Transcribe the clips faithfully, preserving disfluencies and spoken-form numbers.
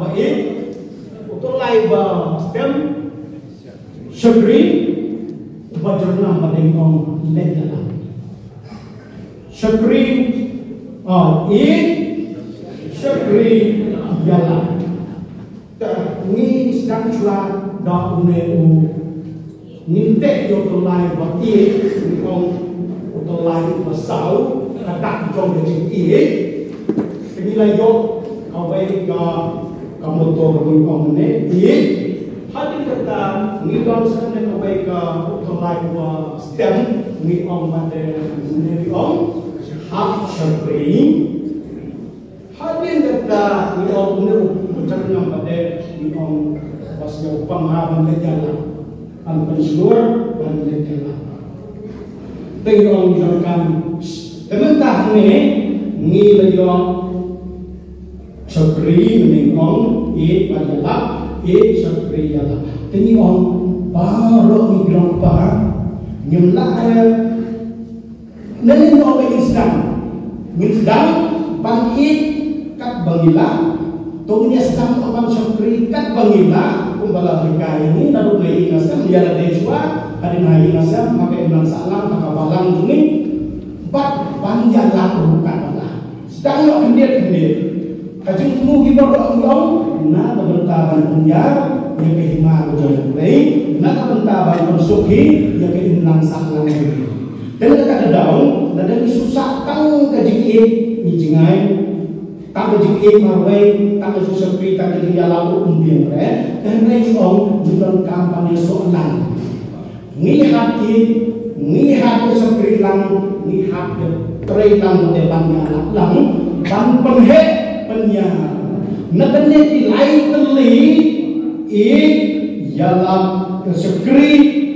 Ba ïeit, u tyllai ba stem, shakri, uba jyrngam ba dang ong leit ïalap. Shakri, ah, ïeit, shakri, ïalap. Te ngi sdang shuwa da une u Ngin teh ïa u tyllai ba ïeit, ngi ong u tyllai ba saw, ka dak jong ka jingïeit. Te ngi la ïoh kawei ka, ka motto ba ngi ong ne ïeit. Hadien kata ngi don sa ne kawei ka u tyllai ba stem, ngi ong ba te ne ngi ong hap shakri. Hadien kata ngi ong une u jyrngam ba dei ngi ong ba sngewbha ban leit ïalap, ban pynshlur ban leit ïalap. Te ngi ong ngi donkam, te mynta hangne ngi la ïoh shakri, ngi ong ïeit ban ïalap, ïeit shakri ïalap. Te ngi ong baroh ngi long kpa ngim lah re. Nangne ngi ong ba ngin sdang, ngin sdang ban ïeit katba ngi lah. To ngin ïa sdang ban shakri katba ngi lah. Kumba la hikai ïa ngi naduh na ïing na sem, ïa lade shuwa hadien ha ïing na sem, ha ka imlang sahlang, ha ka balang jong ngi, bad ban ïalap ruh katba lah. Sdang noh khyndiat khyndiat. Ka jingthmu hi baroh ngi ong na ka bynta ban pynïar ïa ka hima ka jong U Blei, na ka bynta ban pynsuk hi ïa ka imlang sahlang jong ngi. Te na kata ka daw, lada ngi shu sah tang ka jingïeit, ngi jngai, tang ka jingïeit marwei, tang ka jingshakri, tang ka jingïalap ruh ym biang re. Te hynrei ngi ong ngi donkam ban ïasoh lang. Ngi hap ïeit, ngi hap ïa shakri lang, ngi hap ïa trei lang, te ban ïalap lang, ban pynheh pynïar. Na kane ki lai tylli, ïeit, ïalap, shakri,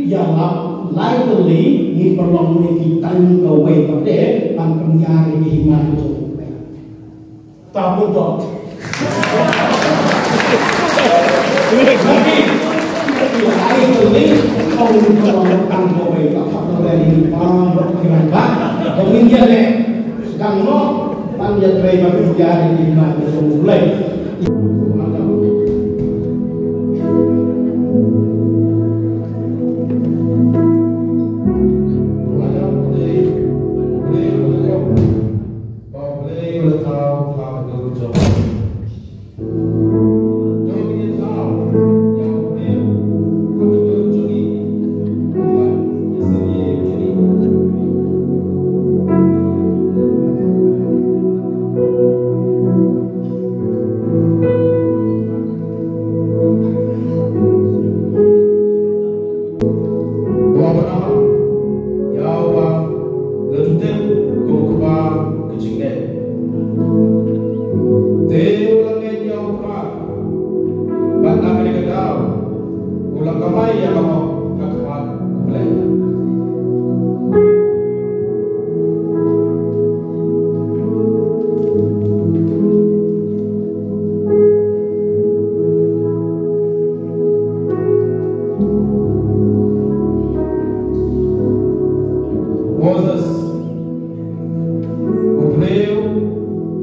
ïalap, lai tylli, ngi pynlong ne ki tang kawei pat te ban pynïar ïa ki hima ki jong. Ta pun to. Nanti, ai tu ni, kau ni kau orang tang kau baik, tak tak kau dari ni, bang, bang, kiran, bang. Kau ni dia leh, sedang no, pan dia try bang dia di lima, dia semua mulai. Ba U Blei u la thaw ha ka dur jong u. To ngin thaw ïa U Blei ha ka dur jong ngi. Kumba ïa sa ïa ngi. U Abraham, ïa uba la ju tip kum u kpa ka jingngeit. Te u la ngeit ïa U Trai, bad na kane ka daw u la kamai ïa ka hok ha khmat U Blei. Moses, u briew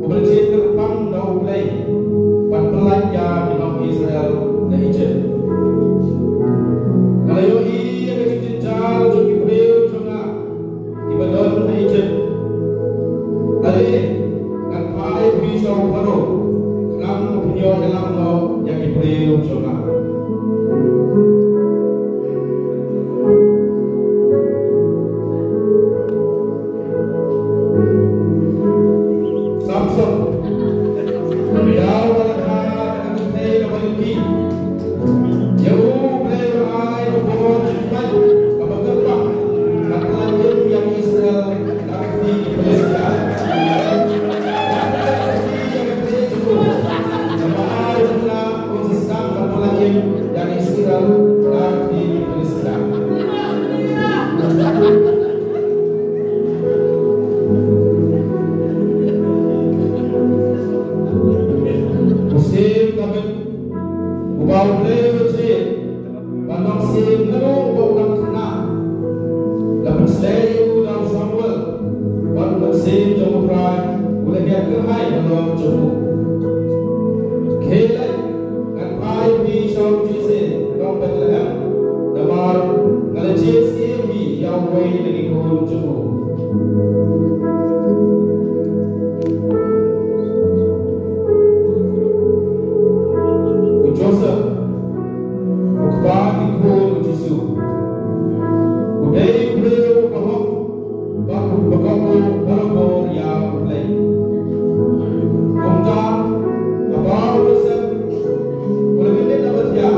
uba la jied kyrpang da U Blei ban pyllait ïa ki nong Israel na Ijipt. Nga la ïohi ïa ka jingjynjar jong ki briew jong nga kiba don ha Ijipt. Ale, ngan phah ïa phi sha u Pharaoh, khnang ba phin ïoh ïalam noh ïa ki briew jong nga. Uwei na ki khun jong u. U Joseph, u kpa ki khun u Jisu, u dei u briew uba hok bad uba kohnguh barabor ïa U Blei. Kumta, haba u Joseph u la kynduh na ka thiah,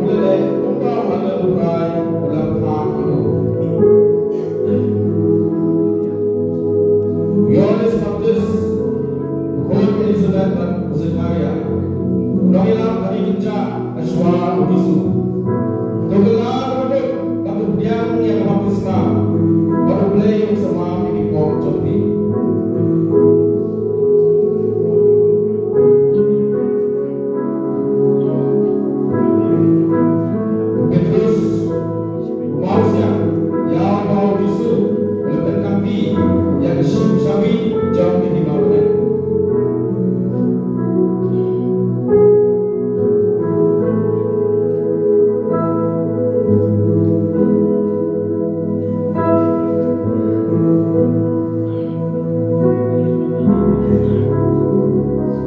u la leh kumba u angel U Trai u la phah ïa u. U Ïoannis Baptist, u khun u Elisabet bad u Sakaria, u nongïalam ha ki kynja, hashwa u Jisu. To kylla ka bamut bad to pdiang ïa ka baptisma, bad U Blei un sa map ïa ki pop jong phi. U Petrus, u mawsiang, ïa uba u Jisu u la pynkampi ïa ka shim shabi jong ka hima bneng.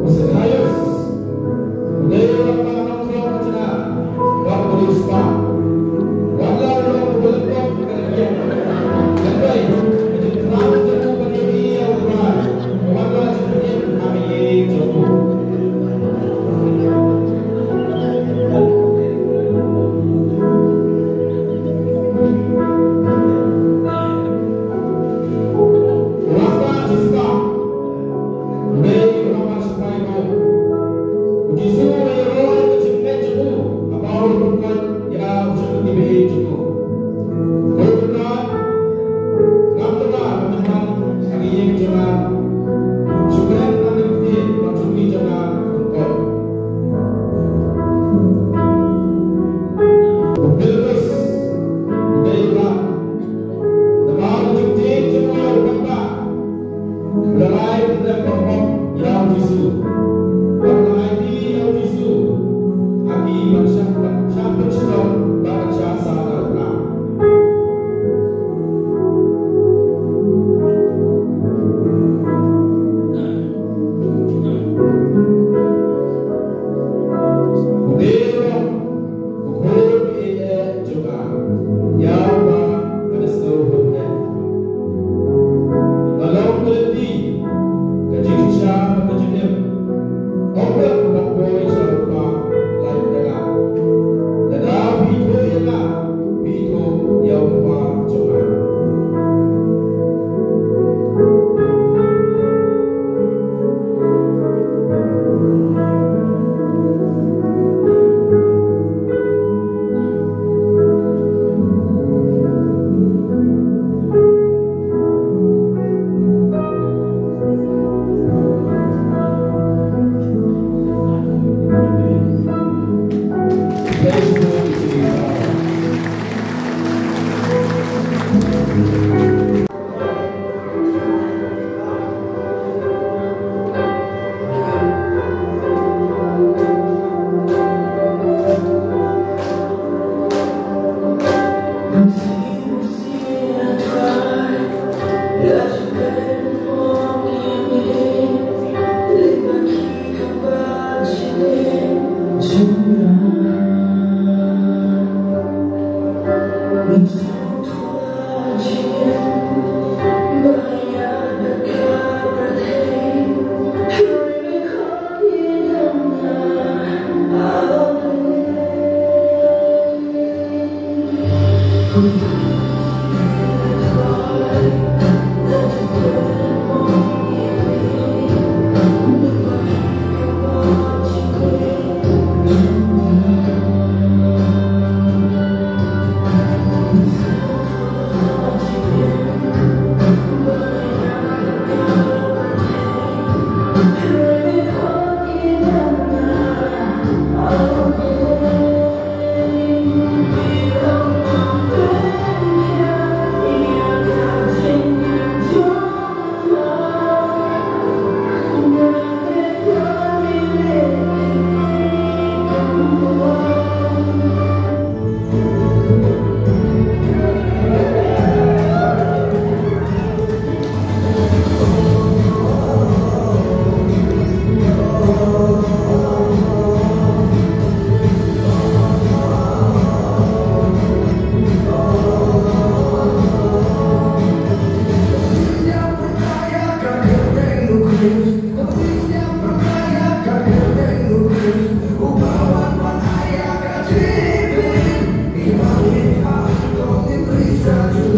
U Sakhaios, u dei u rangbah nongkhrong ka jylla bad u riewspah. Wat la u long uba lyngkot ka rynïeng, hynrei ka jingthrang jong u ban ïohi ïa U Trai ka wan la jingpynim ha ka ïing jong u. U rangbah riewspah, u dei u rangbah shipai Rom. U Jisu u la ïaroh ïa ka jingngeit jong u haba u la pynkoit ïa u sha ki baieid jong u. Ko Kynrad, ngam dei ban pynban ha ka ïing jong nga. Shu kren hangne ktien bad shu kylli jong nga pynkoit. U Pilatus u dei u rat. Namar ka jingtieng jong u ïa u paidbah, u la rai ban rem bymhok ïa u Jisu. Bad u la aiti ïa u Jisu ha ki ban shah, ban shah pynshitom bad ban shah sahnarphna. U dei u long u khun baieid jong nga, ïa uba nga da sngewhun eh. Nga long ka lynti, ka jingshisha bad ka jingim. Ym don uban poi sha U Kpa lait da nga. Lada phi ithuh ïa nga, phi ithuh ïa U Kpa jong nga.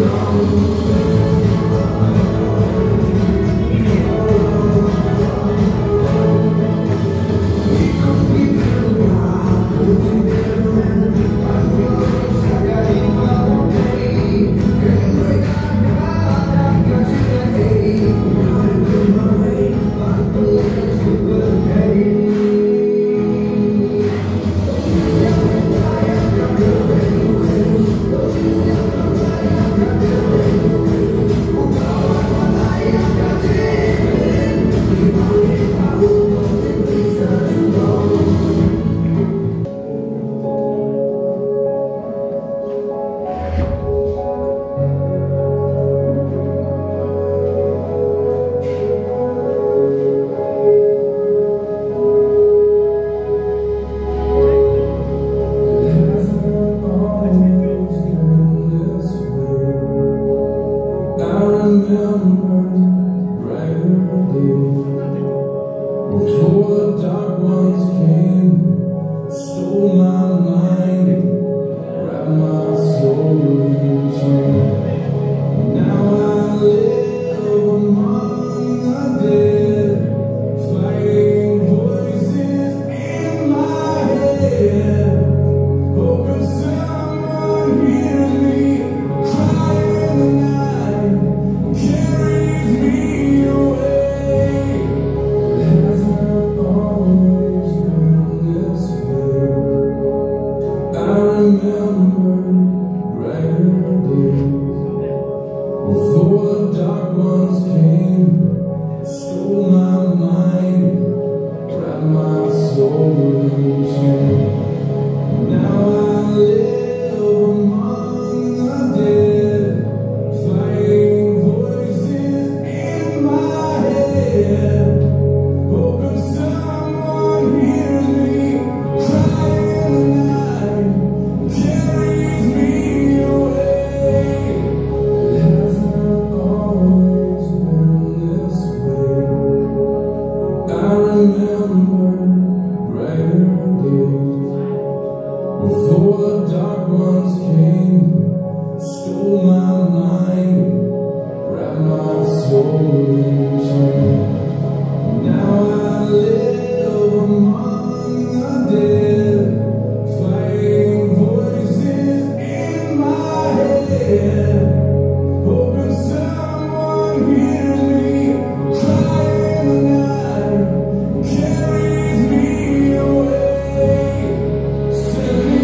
I remember brighter days before the dark ones came, stole my mind, wrapped my soul in chains. Now I live among the dead, fighting voices in my head, hoping someone hears me crying in the night, carries me away. Has it always been this way? I remember brighter days before the dark ones came, stole my mind, wrapped my soul in chains. Now I live among the dead, fighting voices in my head, hoping someone hears me crying in the night, carries me away. Has it always been this way? I remember brighter days before the dark ones came, stole my mind, wrapped my soul in chains. Now I live among the dead, fighting voices in my head, hoping someone hears me crying in the night, carries me away. Send me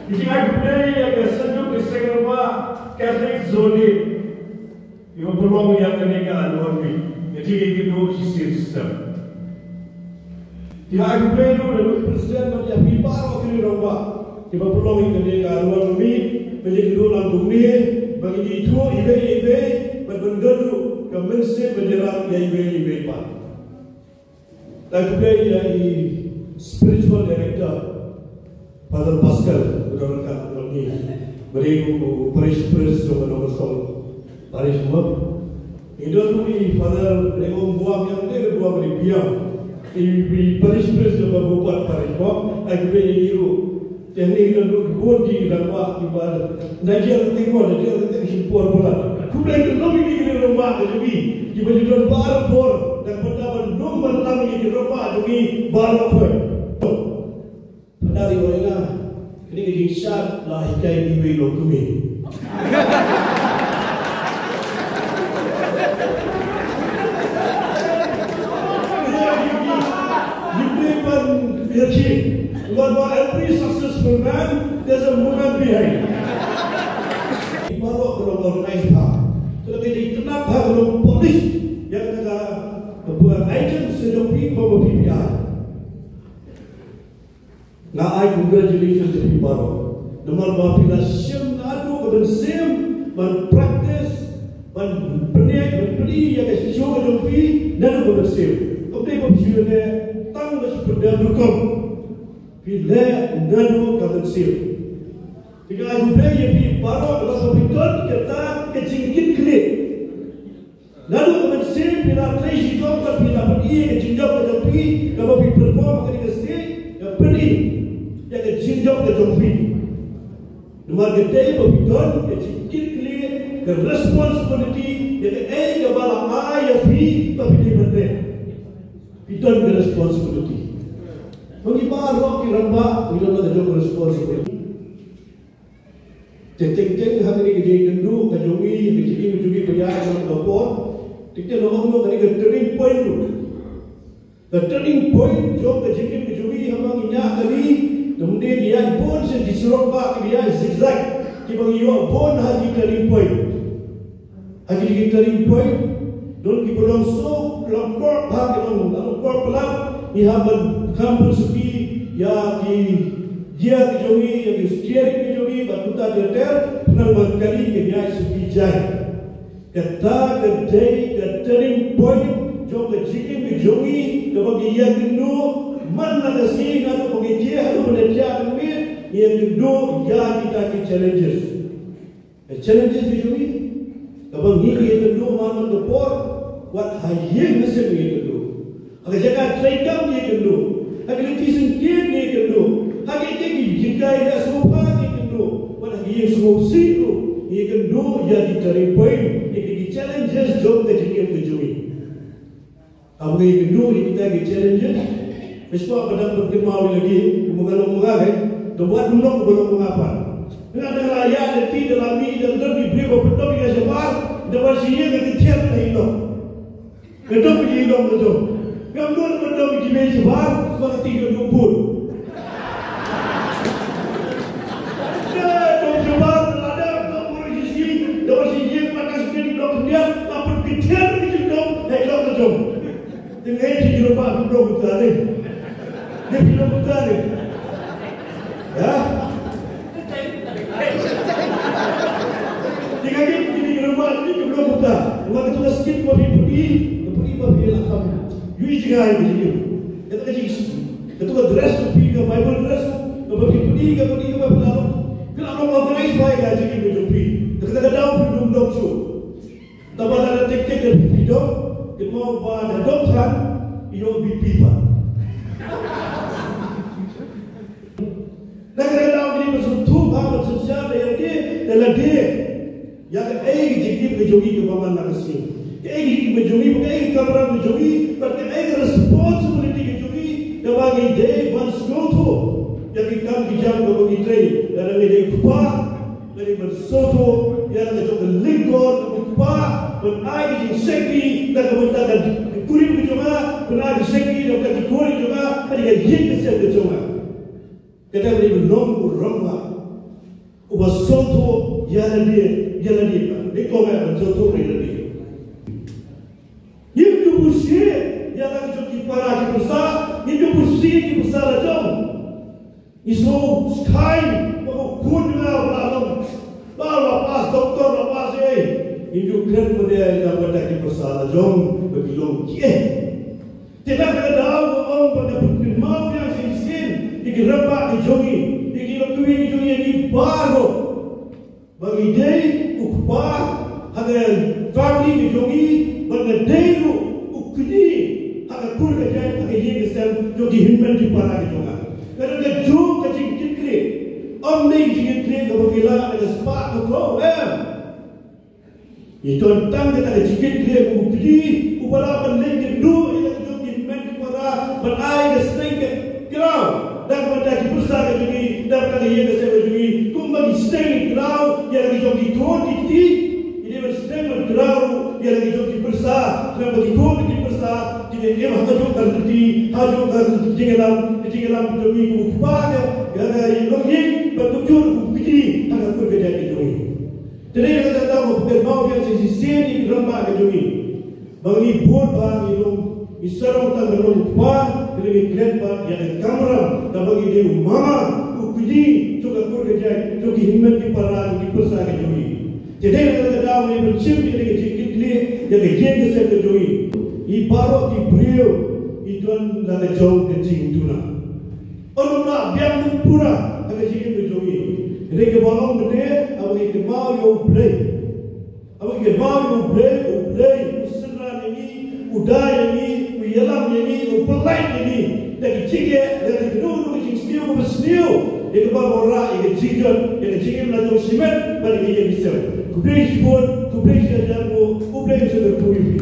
Ki jingkhublei ïa ka seng jong ka seng rangbah Catholic Zone eight kiba pynlong ïa kane ka annual week. Ka jingïakynduh shisien shisnem. Ki la ai khublei ruh na u president bad ïa phi baroh ki rangbah kiba pynlong ïa kane ka annual week, ban ïakynduh lang kumne, ban ïathuh iwei ïa iwei, bad ban don ruh ka mynsiem ban ïarap ïa iwei ïa iwei pat. Ai khublei ïa i spiritual director, Father Pascal, uba don ryngkat bad ngi. Bad i u parish priest jong ka Nongkrem Parish mo. Ngi don ruh i Father Rengom Buam, ïa kane ka Buam ri biang. I, i parish priest jong ka Buam Parish mo. Ai khublei ïa i ruh. Te hangne ngi don ruh bun ki rangbah kiba na jia ka teng mo, na jia ka teng shim por mo la. Khublei ka long ïa ki rangbah ka jong ngi kiba ju don barabor na ka bynta ban lum ban lang ïa ki rangbah jong ngi baroh khoit. Pynari wan ïa nga, kane ka jingshad la hikai iwei long kumne. Every successful man, there's a woman behind. Baroh ka long organized bha. Ka long itynnad bha, ka long polish. Ïa kata ka, ka buh item sha jong phi, ba phi phi. Nga ai congratulations ïa phi baroh. Namar ba phi la shim naduh ka mynsiem ban practice, ban pynïaid, ban pynïaid ïa ka shisha ka jong phi naduh ka mynsiem. Kam dei ba phi leh tang ba shu pyndem rukom. Phi leh naduh ka mynsiem. Te nga ai khublei ïa phi baroh, namar ba phi don kata ka jingkitkhlieh. Naduh ka mynsiem phi la trei shitom bad phi la pyni ka jingjop ka jong phi, kaba phi perform ha kane ka stage, ka pyni ïa ka jingjop ka jong phi. Namar ka dei ba phi don ka jingkitkhlieh, ka responsibility ïa kaei kaba la ai ïa phi ba phi dei ban leh. Phi don ka responsibility. Ba ngi baroh ki rangbah ngi don ka jong ka responsibility. Te teng teng ha kane ka jingïakynduh ka jong ngi, ka jingim ka jong ngi ba ïaid ha ka por. Teng teng ngi ong ba kane ka turning point ruh. Ka turning point jong ka jingim ka jong ngi, haba ngi ñiah kane, te mynta ngi ïaid bun sha ki surok bah kiba ïaid zigzag, kiba ngi ïoh bun ha ki turning point. Ha ki, ki turning point, don kiba long suk, long kor, ha ki long, long kor palat, ngi hap ban kham pynsuki ïa ki gear ki jong ngi, ïa ki steering ki jong ngi, bad kumta ter ter, khnang ba kali kan ïaid suki jai. Kata ka dei ka turning point jong ka jingim ka jong ngi, kaba ngi ïakynduh man la ka sngi, naduh ba ngi jia haduh ba ngi jia, ngi ïakynduh ïa kita ki challenges. Ka challenges ki jong ngi, kaba ngi ïakynduh man la ka por, wat ha ïing ha sem ngi ïakynduh. Ha ka jaka treikam ngi ïakynduh. Ha ka lynti syngkien ngi ïakynduh. Ha ka jaka jinghikai leh sngewbha ngi ïakynduh. Wat ha ka ïing sngewsih ruh ngi ïakynduh ïa ki turning point, ïa ki challenges jong ka jingim ka jong ngi. Haba ngi ïakynduh ïa kita ki challenges, phi sngewbha ba dang ban kynmaw ïa lade, kumba nga long ma nga, eh, da wat u long kumba long ma nga pat. Nga dang la ïaid lynti, da la mih, da don ki briew ba pyndom ïa nga shabar, da wan sha ïing ka kynthiar ka ïing. Ka dom ïa i long ka dom. Ngam don ba dom ïa i mei shabar, ba ka ti ka dom bun. Ka dom shabar, ka la dom, dom bun ïa i, dom ïa i, ba ka sdang dom khyndiat, ba pun ki thian ïa i dom, ïa i long ka dom. Te ngai ki dom ba dom ka ne. Ngai ki dom ka ne. Ya. Te nga ngeit ba kine ki rangbah kine ki briew kumta, namar kata ka script ba phi put, ka put ba phi la kham ïohi jngai ka jingim. Kata ka jing, kata ka dress ka phi, ka Bible dress ka ba phi put, ka put ka ba phi la long, phi la long organize bha ïa ka jingim ka jong phi. Kata ka daw phi dum dom shuh. Tang ba lada tek tek da phi dom, kynmaw ba da dom than, ïoh B P pat. Na ka daw ngi ba sngewthuh ba ban synshar da ïa lade, da lade. Ïa kaei ka jingim ka jong ngi kaba man la ka sngi. Kaei ka jingim ka jong ngi, kaei ka kamram ka jong ngi, bad kaei ka responsibility ka jong ngi, kaba ngi dei ban sngewthuh. Ïa ki kam ki jam kaba ngi trei, lada ngi dei u kpa, ngi dei ban sngewthuh ïa la ka jong ka lyngkor kaba u kpa, ban ai ka jingshakri na ka bynta ka kurim ka jong nga, ban ai ka jingshakri na ka bynta ki khun ka jong nga, bad ïa ka ïing ka sem ka jong nga. Sngewthuh ïa lade, ïa lade, dei kong eh ban sngewthuh ïa lade. Ngim ju buhsih ïa la ka jong ki para ki pyrsa, ngim ju buhsih ki pyrsa la jong. Ngi sngewsih ba ka khun jong nga la long, la, la pass doctor, la pass ei. Ngim ju kren pat ïa la ka bynta ki pyrsa la jong ba ki long kiei. Te na kata ka daw nga ong ba nga pynmih mawfiang shisien ïa ki rangbah ki jong ngi, ïa ki longkmie ki jong ngi, ïa ki baroh. Ba ngi dei u kpa ha ka family ka jong ngi, ba nga dei ruh u kñi ha ka kur ka jait, ha ka ïing ka sem jong ki hynmen ki para ki jong nga. Ka dei ka jong ka jingkitkhlieh. Ym dei ka jingkitkhlieh kaba ngi lah da ka spah ka phew, em. Ngi don tang kata ka jingkitkhlieh u kñi uba lah ban leit kynduh ïa ka jong ki hynmen ki para ban ai ka sneng ka kraw da kaba da ki pyrsa ka jong ngi, da kaba da ka ïing ka sem ka jong ngi, kumba ngi sneng ngi kraw ïa la ki jong ki khun ki kti. Ngi dei ban sneng ban kraw ïa la ki jong ki pyrsa, khnang ba ki khun ki pyrsa ki dei ban im ha kajuh ka lynti, ha kajuh ka jingïalam, ka jingïalam ka jong ngi kum u kpa ka, ka, ka longïing bad kumjuh u kñi ha ka kur ka jait ka jong ngi. Te dei na kata ka daw nga pynmih mawfiang shisien ïa ki rangbah ka jong ngi. Ba ngi bun ba ngi long, ngi sarong tang ba long u kpa, te ngi klet ba ïa ka kamram, da ba ngi dei u mama, u kñi jong ka kur ka jait, jong ki hynmen ki para, jong ki pyrsa ka jong ngi. Te dei na kata ka daw ngi ban shim ïa ka jingkitkhlieh ïa ka ïing ka sem ka jong ngi. Ngi baroh ki briew ngi don la ka jong ka jingduna. Ym lah biang pura ha ka jingim ka jong ngi. Hynrei kaba ong mynne, haba ngi kynmaw ïa U Blei. Haba ngi kynmaw ïa U Blei, U Blei u synran ïa ngi, u da ïa ngi, u ïalam ïa ngi, u pynlait ïa ngi. Da ka jingeh, da ka jingduna, ka jingsniew, ka jingsniew. Ïa kaba wanrah ïa ka jingjot, ïa ka jingim la jong shimet bad ïa ka ïing ka sem. Khublei shibun, khublei shihajar nguh, U Blei un sa kyrkhu ïa phi.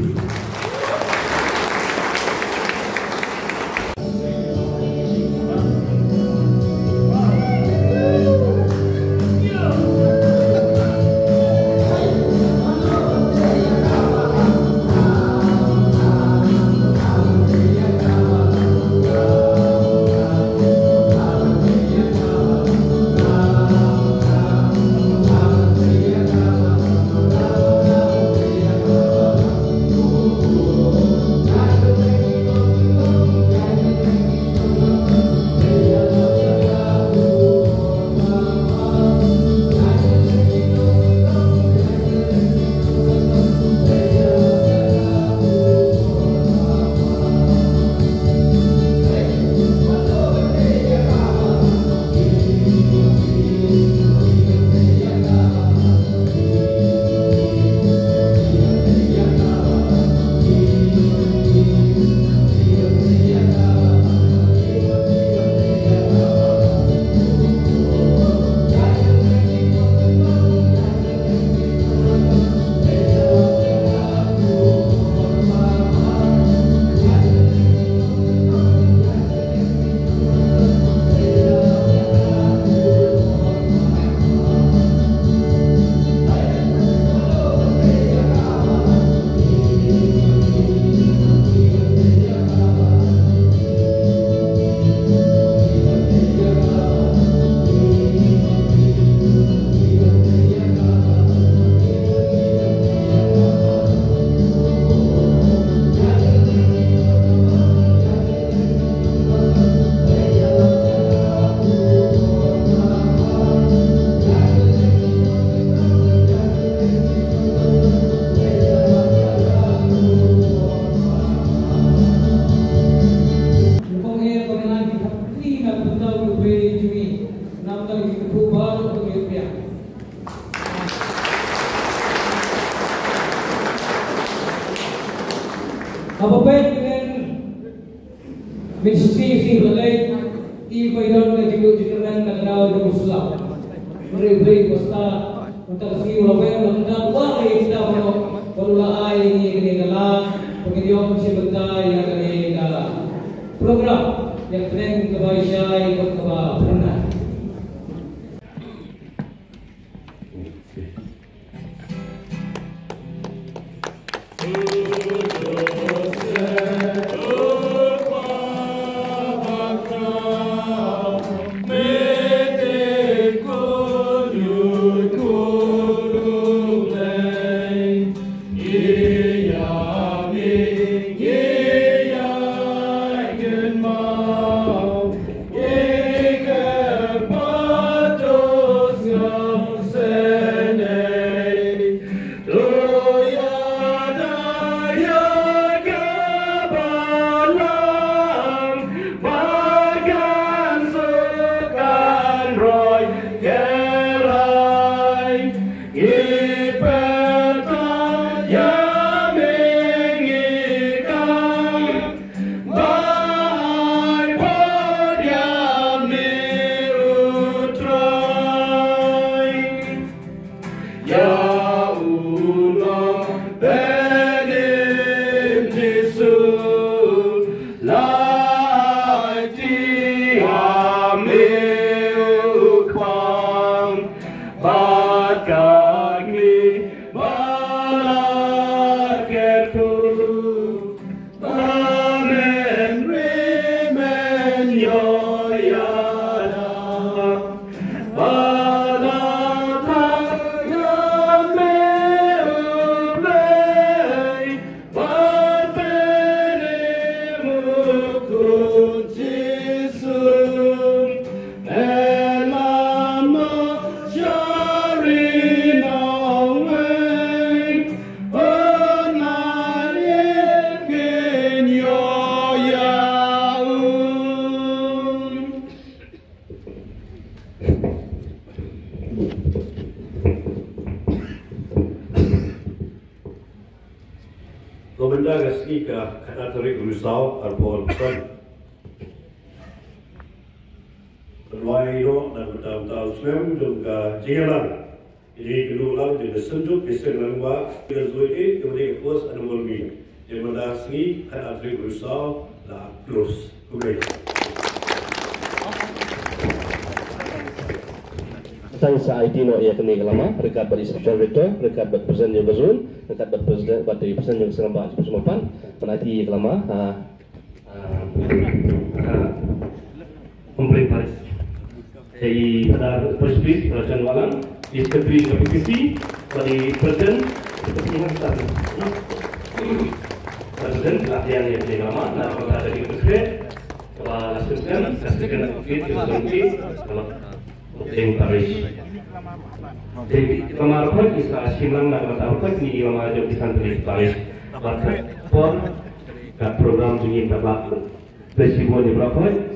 Haba peit ïa kane, mynta shisien shisien ba la leit, i ba ïadon ka jingduh jingkyrmen na ka daw jong u Sla. Hynrei U Blei u ba stad, mynta ka sngi u la wan, u la kyntait, u la ïa kita baroh, bad u la ai ïa ngi ïa kane ka lad, ba ngin ïoh ban shim bynta ïa kane ka program, ïa ka pdeng kaba shai bad kaba phyrnai. Ka sngi ka khatar tarik Risaw arphew san. Pynwai noh na ka bynta u snem jong ka jingïalang. Ïa ka duh lang jong ka Synjuk ka Seng Rangbah ka Zone eight ka dei ka first annual meeting. Ïa mynta sngi khatar tarik Risaw la close. Kumne. Tang sa aiti noh ïa kane ka lama, ryngkat bad i Special Director, ryngkat bad President jong ka Zone, ryngkat bad President, bad i President jong ka Seng Rangbah, jong ka Seng Rangbah. Ban aiti ïa ka lama, ah, ah, ah, Complaint Parish. Te i Father Parish Priest, Father John Walang, i Secretary jong ka P P C, bad i President, Secretary jong ka President, la ïa ïa ïa lama, na ka bynta ka jingpyrkhat, kaba la sengkam, ka sengkam, ka sengkam, ka sengkam, Complaint Parish. Te i lama Rakhoi, i sa shim lang na ka bynta Rakhoi, ni i lama jong ki San Parish Parish. Bad ka por, ka program jong ngi ka ba, te shibun i Rakhoi,